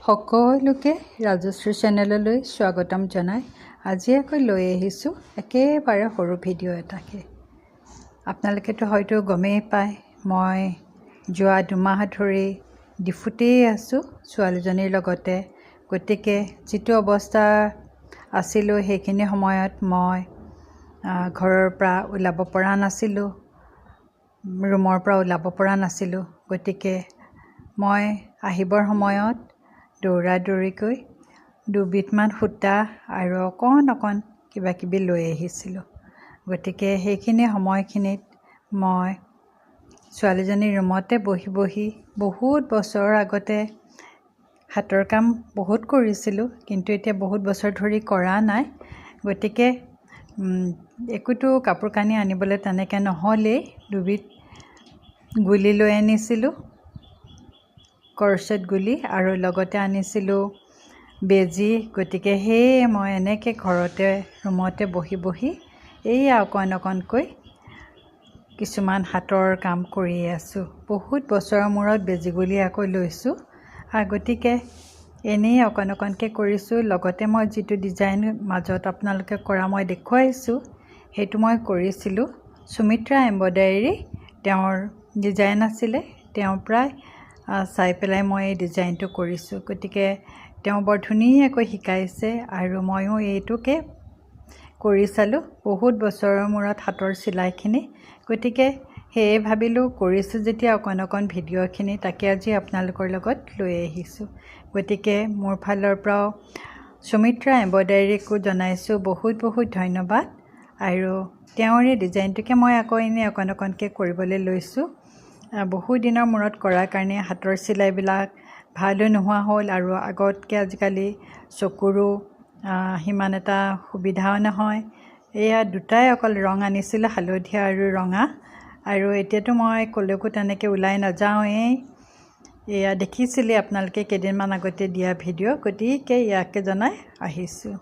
সকলোকে ৰাজশ্ৰী চেনেললৈ স্বাগতম জনাই আজি আকৌ লৈ আহিছোঁ একেবাৰে সৰু ভিডিঅ' এটাকে। আপোনালোকেতো হয়তো গমেই পায়, মই যোৱা 2 মাহ ধৰি ডিফুতেই আছোঁ ছোৱালীজনীৰ লগতে। গতিকে যিটো অৱস্থা আছিলোঁ, সেইখিনি সময়ত মই ঘৰৰ পৰা ওলাব পৰা নাছিলোঁ, ৰুমৰ পৰা ওলাব পৰা নাছিলোঁ। গতিকে মই আহিবৰ সময়ত দৌৰা দৌৰিকৈ দুবিধমান সূতা আৰু অকণ অকণ কিবা কিবি লৈ আহিছিলোঁ। গতিকে সেইখিনি সময়খিনিত মই ছোৱালীজনীৰ ৰুমতে বহি বহি বহুত বছৰৰ আগতে হাতৰ কাম বহুত কৰিছিলোঁ, কিন্তু এতিয়া বহুত বছৰ ধৰি কৰা নাই। গতিকে একোতো কাপোৰ কানি আনিবলৈ তেনেকৈ নহ'লেই, দুবিধ গুলি লৈ আনিছিলোঁ, ক্ৰচেট গুলি, আৰু লগতে আনিছিলোঁ বেজী। গতিকে সেয়ে মই এনেকৈ ঘৰতে ৰুমতে বহি বহি এইয়া অকণ অকণকৈ কিছুমান হাতৰ কাম কৰি আছোঁ। বহুত বছৰৰ মূৰত বেজী গুলি আকৌ লৈছোঁ, গতিকে এনেই অকণ অকণকৈ কৰিছোঁ। লগতে মই যিটো ডিজাইন মাজত আপোনালোকে কৰা মই দেখুৱাইছোঁ, সেইটো মই কৰিছিলোঁ সুমিত্ৰা এম্ব্ৰইডাৰী, তেওঁৰ ডিজাইন আছিলে, তেওঁৰ পৰাই চাই পেলাই মই এই ডিজাইনটো কৰিছোঁ। গতিকে তেওঁ বৰ ধুনীয়াকৈ শিকাইছে আৰু ময়ো এইটোকে কৰি চালোঁ বহুত বছৰৰ মূৰত হাতৰ চিলাইখিনি। গতিকে সেয়ে ভাবিলোঁ, কৰিছোঁ যেতিয়া অকণ অকণ ভিডিঅ'খিনি, তাকে আজি আপোনালোকৰ লগত লৈ আহিছোঁ। গতিকে মোৰ ফালৰ পৰাও সুমিত্ৰা এম্ব্ৰইডাৰীকো জনাইছোঁ বহুত বহুত ধন্যবাদ। আৰু তেওঁৰে ডিজাইনটোকে মই আকৌ এনেই অকণ অকণকৈ কৰিবলৈ লৈছোঁ। বহুত দিনৰ মূৰত কৰাৰ কাৰণে হাতৰ চিলাইবিলাক ভালো নোহোৱা হ'ল আৰু আগতকৈ আজিকালি চকুৰো সিমান এটা সুবিধাও নহয়। এয়া দুটাই অকল ৰং আনিছিলোঁ, হালধীয়া আৰু ৰঙা। আৰু এতিয়াতো মই ক'লৈকো তেনেকৈ ওলাই নাযাওঁৱেই। এয়া দেখিছিলে আপোনালোকে কেইদিনমান আগতে দিয়া ভিডিঅ'। গতিকে ইয়াকে জনাই আহিছোঁ।